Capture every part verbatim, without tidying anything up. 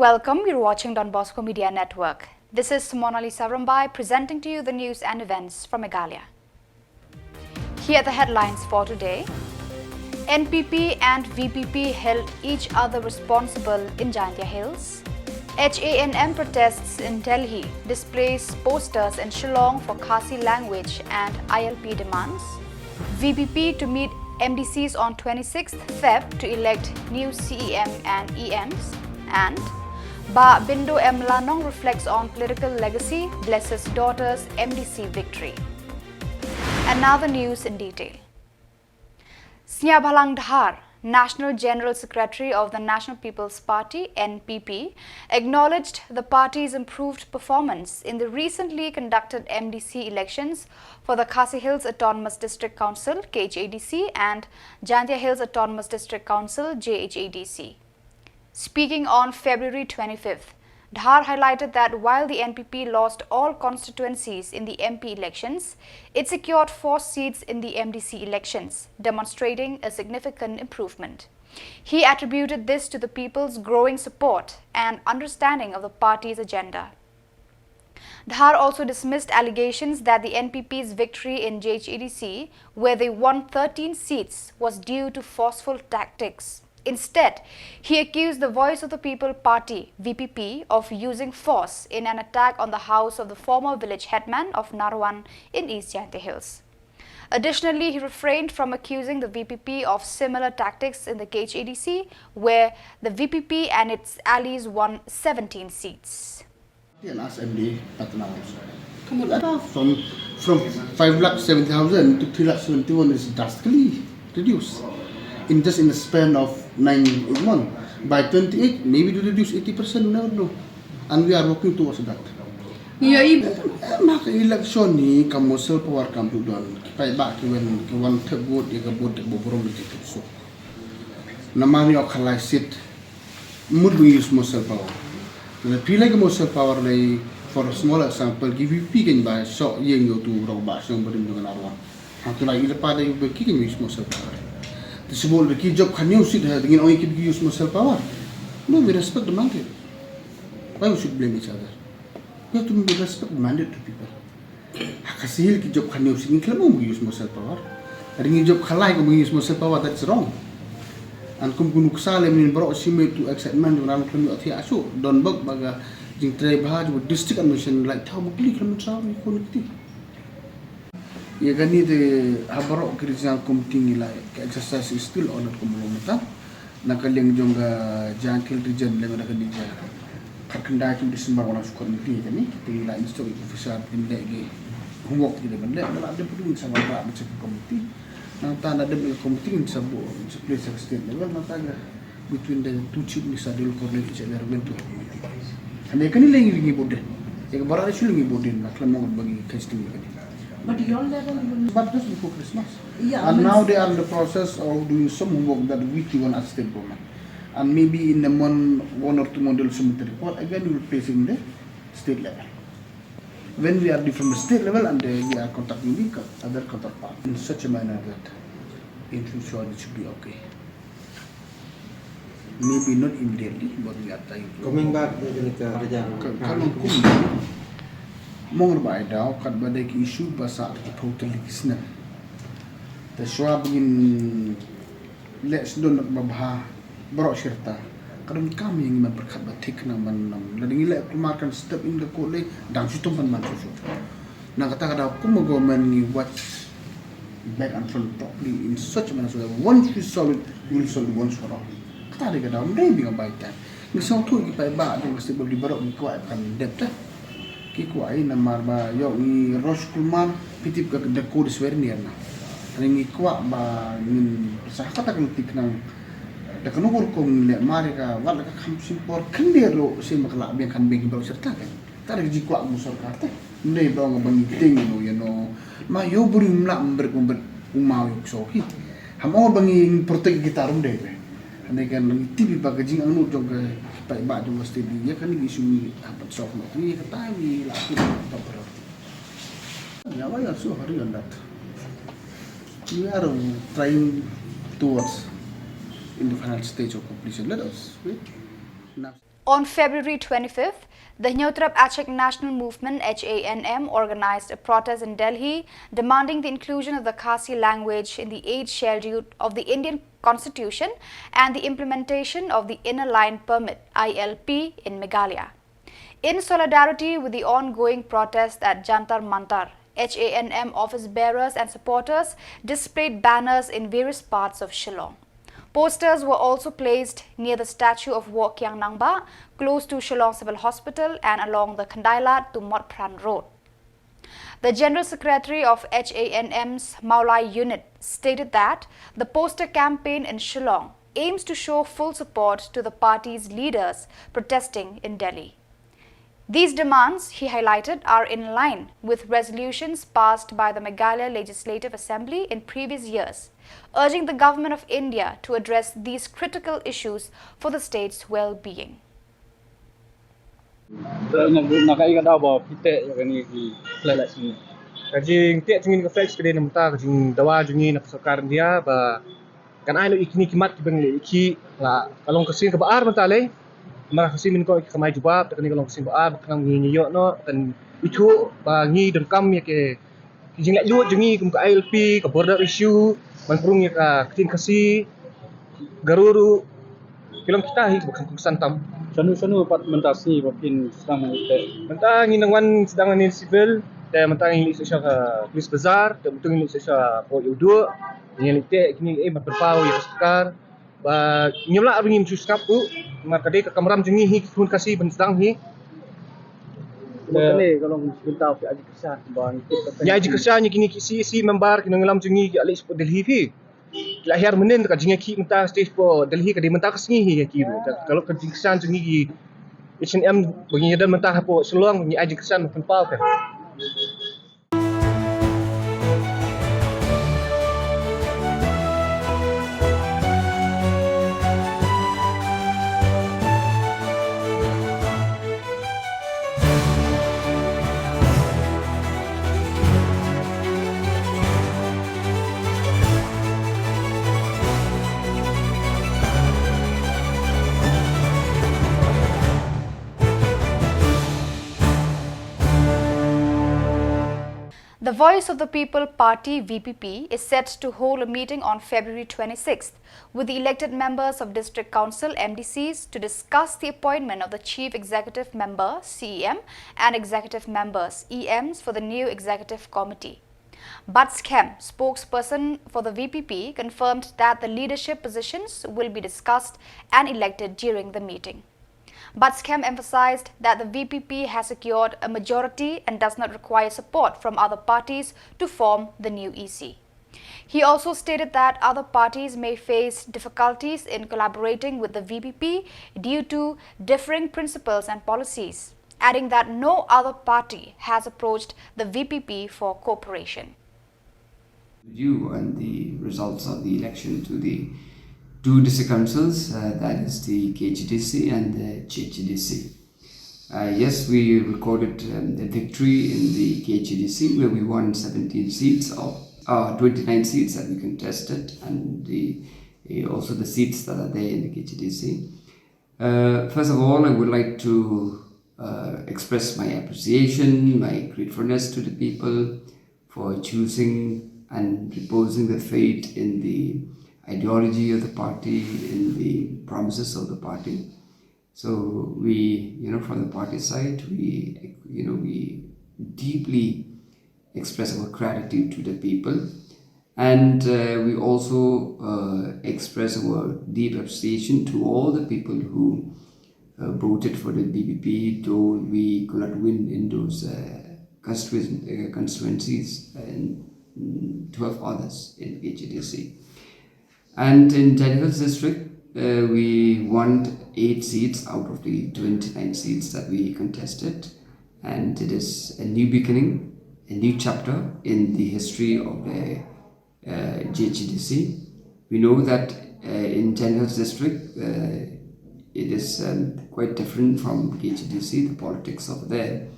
Welcome, you're watching Don Bosco Media Network. This is Monali Sarambhai presenting to you the news and events from Meghalaya. Here are the headlines for today. N P P and V P P held each other responsible in Jaintia Hills. H A N M protests in Delhi, displays posters in Shillong for Khasi language and I L P demands. V P P to meet M D Cs on twenty-sixth Feb to elect new C E M and E Ms. And Bah Bindo M Lanong reflects on political legacy, blesses daughter's M D C victory. And now the news in detail. Sniawbhalang Dhar, National General Secretary of the National People's Party, N P P, acknowledged the party's improved performance in the recently conducted M D C elections for the Khasi Hills Autonomous District Council, K H A D C, and Jaintia Hills Autonomous District Council, J H A D C. Speaking on February twenty-fifth, Dhar highlighted that while the N P P lost all constituencies in the M P elections, it secured four seats in the M D C elections, demonstrating a significant improvement. He attributed this to the people's growing support and understanding of the party's agenda. Dhar also dismissed allegations that the N P P's victory in J H A D C, where they won thirteen seats, was due to forceful tactics. Instead, he accused the Voice of the People Party, V P P, of using force in an attack on the house of the former village headman of Narwan in East Jaintia Hills. Additionally, he refrained from accusing the V P P of similar tactics in the K H A D C, where the V P P and its allies won seventeen seats. And us M D A partners. Come on, uh, from from five lakh seventy thousand to three lakh seventy-one is drastically reduced in just in the span of nine eight months. By twenty-eight, maybe to reduce eighty percent, you never know. And we are working towards that. Yeah, if... Em, ha ka election ni ka Mawsel Power kam tu don. Ki paidbah ki wan, ki wan thep vote, ïa ka vote, ïa ka burom, ïa ka suk. Namar ïa ka lai seat. Mut ba use Mawsel Power. Lada phi leh ka Mawsel Power lei, for a small example, ki V P kan ba shoh ïeng ïa utu u rangbah shnong barim jong ka Narwan. Hangtu lai i lypa da ba ki kan use Mawsel Power. Te shu bun ba ki jop khathynñiew seat ha, te ngin ong ïa ki ba ki use Mawsel Power. No, we respect the mandate. Why we should blame each other? We have to respect the mandate to people. Ha ka Sahel ki jop khathynñiew seat, ngin khlem ong ba ngi use Mawsel Power. Lada ngi jop khalai, ong ba ngi use Mawsel Power, that's wrong. And kum ki nuksa leh mynnin baroh shi miet, utu excitement jong ngi ruh khlem ïoh thiah shuh. Don bok ba ka jingtrei bha jong ka district administration, lait thaw ba kli khlem mynsaw ïa ki khun kti. Ïa kane te ha baroh ki regional committee ngi la, ka exercise is still on at kumno mynta. Na ka liang jong ka Jaintia Hills Region leh na kane ka khatkhyndai tarik December, wan shu khot meeting ïa kane, te ngi la instruct ïa ki officer kin leh ki homework ki dei ban leh, ba la dep ruh ngin sa wanrah bad sha ka committee. Nangta lada dep ka committee ngin sa buh, ngin sa place ha ka state level, nangta ka between the two chief minister they will coordinate each other when to have meeting. Hynrei kane lei ngi bud dien. Ïa ka baroh issue lei ngi bud dien, la khlem ong ba ngi kheiñ sting ïa kane. But your level will... But just before Christmas. Yeah, and now they are in the process of doing some homework that we want as state government. And maybe in a month, one or two month, they'll submit the report. Again, we will place it in the state level. When we are from the state level and uh, we are contacting the co- other counterpart in such a manner that in future it should be okay. Maybe not immediately, but we are trying to. Coming back, the, the, the, the, ka, ka long kum. Mong ba ai daw, kat ba dei ki issue ba sah ki photo li ki snem. Te shuwa ba ngin leh sdon ba bha, baroh shi rta. Ka donkam ïa ngi ban pyrkhat ba thik khnang ban, lada ngi leh kulmar kan step in ka court lei, dang shu tum ban man shuh shuh. Na kata ka daw kum ka government ngi watch back and front properly in such a manner so that once we solve it, we will solve it once for all. Kata dei ka daw, ym dei ba ngi buy time. Ngi sngewthuh ki paidbah jong ka state ba baroh ngi kwah kan dep te. Ki kwah, eh, namar ba ïoh ngi rush kulmar, phi tip ka, the court is very near now. Hynrei ngi kwah ba ngin sah kata ka lynti khnang da kano ka rukom ngi leh, mar ïa ka, wat la ka kham shim por khyndiat ruh, shisien ba ka lah biang kan biang ki baroh shi rta kan. Kata ka jingkwah ka sorkar te. Ym dei ba ong ba ngi tieng ïa no ïa no. Ma ïa u briew um lah ban bret, ban bret u maw ïa u ksew hi. Ham ong ba ngi protect kita ruh ym dei re. Hynrei kan ngi tip ba ka jingangnud jong ka paidbah jong ka state ïa kane ka issue ngi hap ban solve noh. Ngi kata ngi lah put top priority. Yeah, why you are so hurry on that? We are trying towards in the final stage of completion. Let us wait. Now On February twenty-fifth, the Hynñiewtrep Achik National Movement, H A N M, organized a protest in Delhi demanding the inclusion of the Khasi language in the eighth Schedule of the Indian Constitution and the implementation of the Inner Line Permit, I L P, in Meghalaya. In solidarity with the ongoing protest at Jantar Mantar, H A N M office bearers and supporters displayed banners in various parts of Shillong. Posters were also placed near the statue of Woh Kiang Nangbah, close to Shillong Civil Hospital and along the Khyndai Lad to Motphran Road. The General Secretary of H A N M's Mawlai Unit stated that the poster campaign in Shillong aims to show full support to the party's leaders protesting in Delhi. These demands, he highlighted, are in line with resolutions passed by the Meghalaya Legislative Assembly in previous years, urging the Government of India to address these critical issues for the state's well-being. Te na, na kaei ka daw ba phi teh ïa kane ki flex ne? Ka jingteh jong ngi ka flex ka dei namar ka jingdawa jong ngi na ka sorkar India ba kan ai noh ïa kine ki mat kiba ngi leh ïa ki. La ka long ka sien kaba ar mynta lei. Namar ka sien mynta ka kamai jubab, te kane ka long ka sien ba ar, ba kan ngi ngi ïoh noh, kan ithuh ba ngi donkam ïa ki, ki jinglaitluid jong ngi kum ka I L P, ka border issue, ban prung ïa ka ktien Khasi, Garo ruh, ki long kita hi kiba kham kongsan tam. Shano shano pat mynta sngi ba phin sdang ban leit teh? Mynta ngi nang wan sdang lane civil, te mynta ngi leit sha ka police bazaar, te mynta ngi leit sha ka Port Yawduh, ngi leit teh kine eh ban pynpaw ïa ka sorkar ba ngim lah ba ngim shu sngap ruh, namar ka dei ka kamram jong ngi hi ki khun Khasi ban sdang hi. Te kane ka long bynta phi ai jingkyrshan ba ngi tip ka, ngi ai jingkyrshan ïa kine ki C A C member, ki nongïalam jong ngi ki la leit shapoh Delhi phi. Ki la hiar mynnin, ka jingïakhih mynta stage four Delhi ka dei mynta ka sngi hi ïa ki ruh. Ka, ka long ka jingkyrshan jong ngi ki H A N M ba ngi ïadon mynta hapoh Shillong, ngi ai jingkyrshan ban pynpaw ka. The Voice of the People Party, V P P, is set to hold a meeting on February twenty-sixth with the elected members of District Council, M D Cs, to discuss the appointment of the Chief Executive Member, C E M, and Executive Members, E Ms, for the new Executive Committee. Bud Skem, spokesperson for the V P P, confirmed that the leadership positions will be discussed and elected during the meeting. Bud Skem emphasized that the V P P has secured a majority and does not require support from other parties to form the new E C. He also stated that other parties may face difficulties in collaborating with the V P P due to differing principles and policies, adding that no other party has approached the V P P for cooperation. You on the results of the election to the two district councils, uh, that is the K H A D C and the G H A D C. Uh, yes, we recorded, um, the victory in the K H A D C, where we won seventeen seats of, uh, twenty-nine seats that we contested, and the, uh, also the seats that are there in the K H A D C. Uh, first of all, I would like to, uh, express my appreciation, my gratefulness to the people for choosing and reposing their faith in the ideology of the party, in the promises of the party. So we, you know, from the party side, we, you know, we deeply express our gratitude to the people. And, uh, we also, uh, express our deep appreciation to all the people who, uh, voted for the V P P, though we could not win in those, uh, constituen-, uh, constituencies and, mm, twelve others in K H A D C. And in Jaintia Hills District, uh, we won eight seats out of the twenty-nine seats that we contested. And it is a new beginning, a new chapter in the history of the, uh, G H A D C. We know that, uh, in Jaintia Hills District, uh, it is, um, quite different from K H A D C, the politics over there.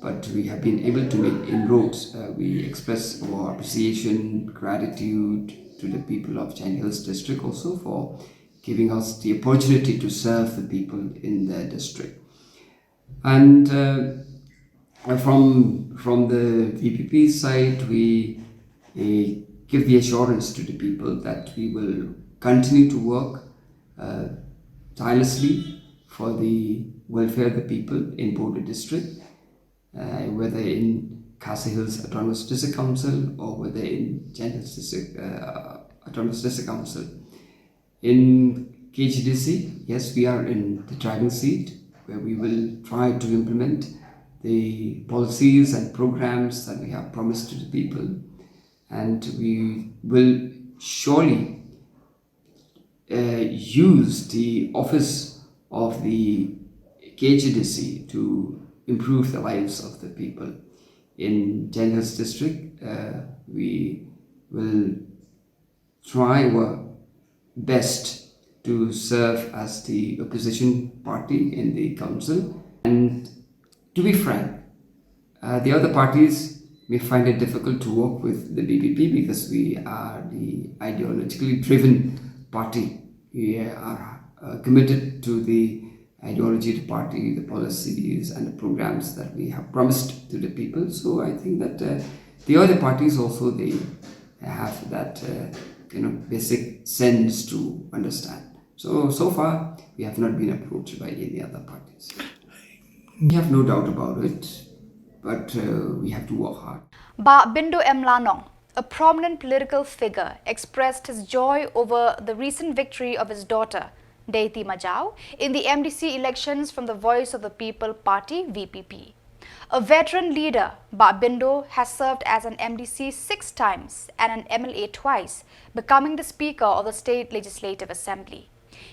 But we have been able to make inroads. Uh, we express our appreciation, gratitude to the people of Jaintia Hills District also for giving us the opportunity to serve the people in their district. And uh, from from the V P P side, we uh, give the assurance to the people that we will continue to work uh, tirelessly for the welfare of the people in Bodo District, uh, whether in Khasi Hills Autonomous District Council or whether in Jaintia Hills District uh, Autonomous District Council. In K H A D C, yes, we are in the driving seat where we will try to implement the policies and programs that we have promised to the people. And we will surely uh, use the office of the K H A D C to improve the lives of the people. In Jaintia Hills District, uh, we will try our best to serve as the opposition party in the council. And to be frank, uh, the other parties may find it difficult to work with the B B P because we are the ideologically driven party. We are uh, committed to the ideology of the party, the policies and the programs that we have promised to the people. So I think that uh, the other parties also, they have that uh, you know basic sense to understand. So so far we have not been approached by any other parties. We have no doubt about it, but uh, we have to work hard. Bah Bindo M Lanong, a prominent political figure, expressed his joy over the recent victory of his daughter, Deiti Majau, in the M D C elections from the Voice of the People Party, V P P. A veteran leader, Bah Bindo has served as an M D C six times and an M L A twice, becoming the Speaker of the State Legislative Assembly.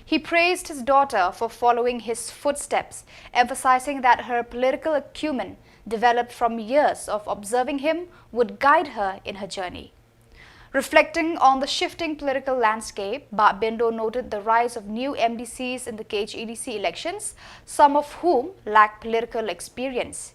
He praised his daughter for following his footsteps, emphasizing that her political acumen, developed from years of observing him, would guide her in her journey. Reflecting on the shifting political landscape, Bah Bindo noted the rise of new M D Cs in the K H A D C elections, some of whom lack political experience.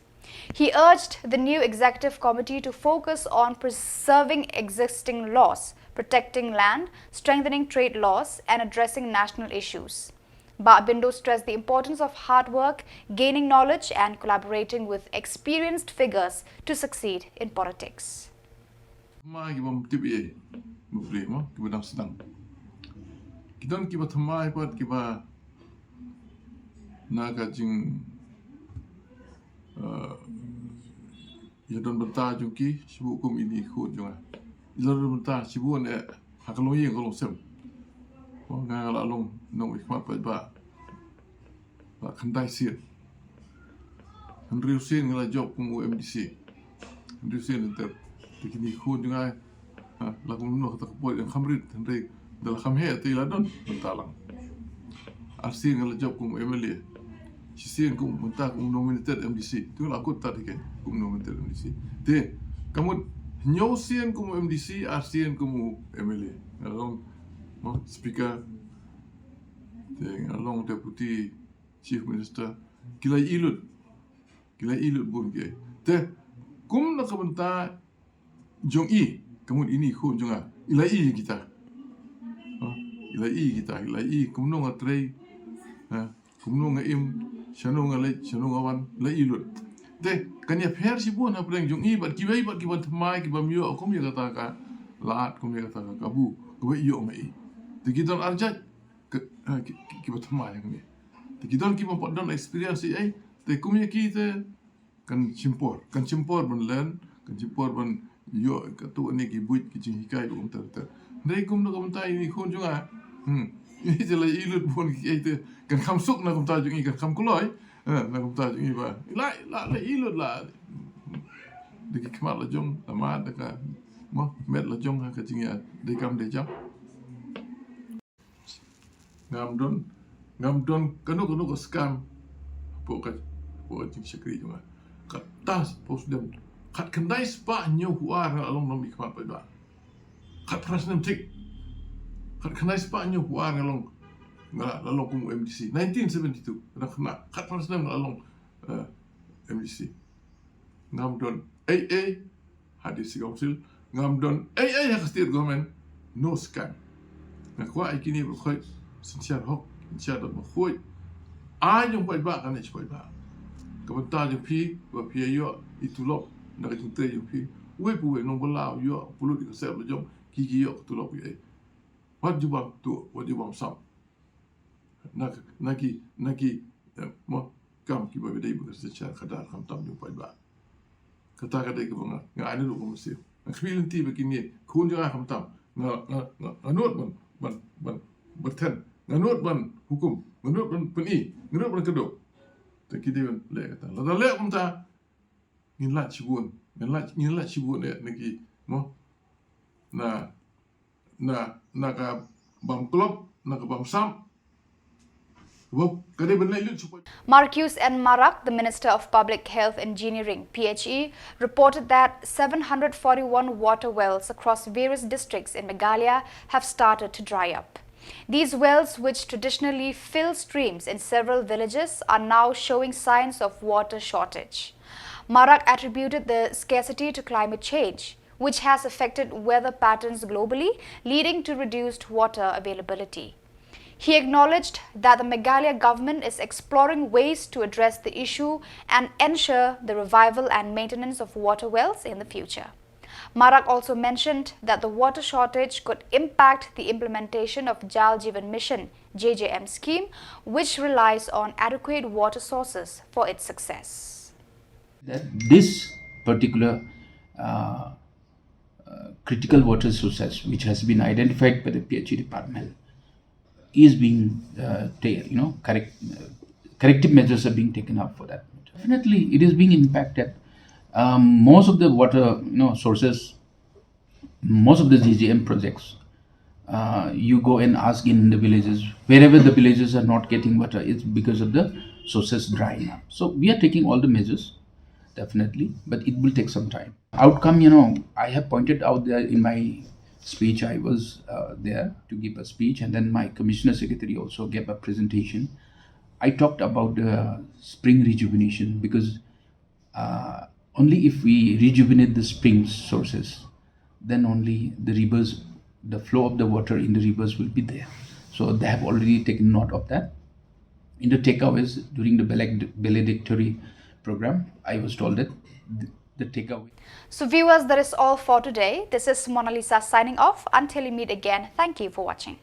He urged the new executive committee to focus on preserving existing laws, protecting land, strengthening trade laws, and addressing national issues. Bah Bindo stressed the importance of hard work, gaining knowledge, and collaborating with experienced figures to succeed in politics. Thymmai kiba ym tip ei, bapli mo, kiba dang sdang. Ki don kiba thymmai pat kiba na ka jing ïa don bynta jong ki shibun kum ini khun jong nga. I la don bynta shibun eh ha ka longïing ka longsem. Mo nga nga la long nongmihkhmat paidbah. Ba khyndai sien. Hynriew sien nga la jop kum u M D C. Hynriew sien enter. Te kine khun jong nga la kumno kata ka poi dang kham rit hynrei da la kham heh te la don bynta lang. Ar sien nga la jop kum u M L A. Shi sien kum bynta kum u nominated M D C. Tu la kut ta dei kum u nominated M D C. Te ka mut hynñiew sien kum u M D C, ar sien kum u M L A. Nga la long mo speaker. Te nga la long deputy chief minister. Ki la ïohi lut. Ki la ïohi lut bun ki. Te kum na ka bynta jong i, ka mut ini khun jong nga, i la ïohi kita. I la ïohi kita, i la ïohi kumno nga trei, kumno nga im, shano nga leit, shano nga wan, la ïohi lut. Te kan ïapher shibun hapdeng jong i bad kiwei bad kiba thymmai kiba ym ïoh kum ïa kata ka lad, kum ïa kata ka kabu kaba ïoh ma i. Te ki don arjait kiba thymmai hangne. Te ki don kiba pat don experience ei ei, te kum ïa ki te kan shim por, kan shim por ban learn, kan shim por ban ïoh katto katne ki buit ki jinghikai ba kumta ter. Hynrei kum na ka bynta ini khun jong nga, ini te la ïohi lut bun ki ei te kan kham suk na ka bynta jong i, kan kham kloi na ka bynta jong i ba la la la ïohi lut la. Da ki khmat la jong, la mad da ka mo met la jong ha ka jingïadei kam dei jam. Ngam don, ngam don kano kano ka skam hapoh ka, hapoh ka jingshakri jong nga. Kata hapoh sdem khatkhyndai spah hynñiew phew ar nga la long nongmihkhmat paidbah. Khatphra snem thik. Khatkhyndai spah hynñiew phew ar nga long, nga la long kum u M D C nineteen seventy-two. Khatkhyndai, khatphra snem nga la long M D C. Ngam don ei ei ha district council, ngam don ei ei ha ka state government. No skam. Nga kwah ïa kine ba khoi Synshar hok, synshar da ba khuid. Ai jong paidbah kan ïa paidbah. Ka bynta jong phi ba phi ïoh i tulop na ka jingtrei jong phi. Wei pa wei nongbylla u ïoh pulut ïa ka sep la jong, ki ki ïoh ka tulop ïa. Wat ju bam tuh, wat ju bam sam. Na na ki na ki eh, mo kam ki ba dei ba ka synshar khadar khamtam jong paidbah. Kata ka dei kaba nga nga ai na ruh ka mynsiem. Nga khmih lynti ba kine khun jong nga khamtam. Nga nga nga nga nud ban ban ban ban thet. Nga nud ban hukum. Nga nud ban pyni. Nga nud ban kdew. Te ki dei ban leh kata. Lada leh kumta ngin lait shibun. Ngin lait ngin lait shibun eh na ki mo. Na na na ka bam klop, na ka bam sam. Ka dei ban leh lut shibun. Marcuise N Marak, the Minister of Public Health Engineering, P H E, reported that seven hundred forty-one water wells across various districts in Meghalaya have started to dry up. These wells, which traditionally fill streams in several villages, are now showing signs of water shortage. Marak attributed the scarcity to climate change, which has affected weather patterns globally, leading to reduced water availability. He acknowledged that the Meghalaya government is exploring ways to address the issue and ensure the revival and maintenance of water wells in the future. Marak also mentioned that the water shortage could impact the implementation of Jal Jeevan Mission, J J M scheme, which relies on adequate water sources for its success. That this particular uh, uh, critical water sources, which has been identified by the P H E department, is being uh, ta- you know correct uh, corrective measures are being taken up for that. Definitely, it is being impacted. Um, most of the water you know sources, most of the J J M projects, uh, you go and ask in the villages, wherever the villages are not getting water, it's because of the sources drying up. So we are taking all the measures, definitely, but it will take some time. Outcome, you know, I have pointed out there in my speech. I was uh, there to give a speech, and then my commissioner secretary also gave a presentation. I talked about the spring rejuvenation because uh, only if we rejuvenate the spring sources, then only the rivers, the flow of the water in the rivers will be there. So they have already taken note of that. In the takeaways during the valed- valedictory program, I was told that the, the takeaway So, viewers, that is all for today. This is Mona Lisa signing off. Until we meet again, thank you for watching.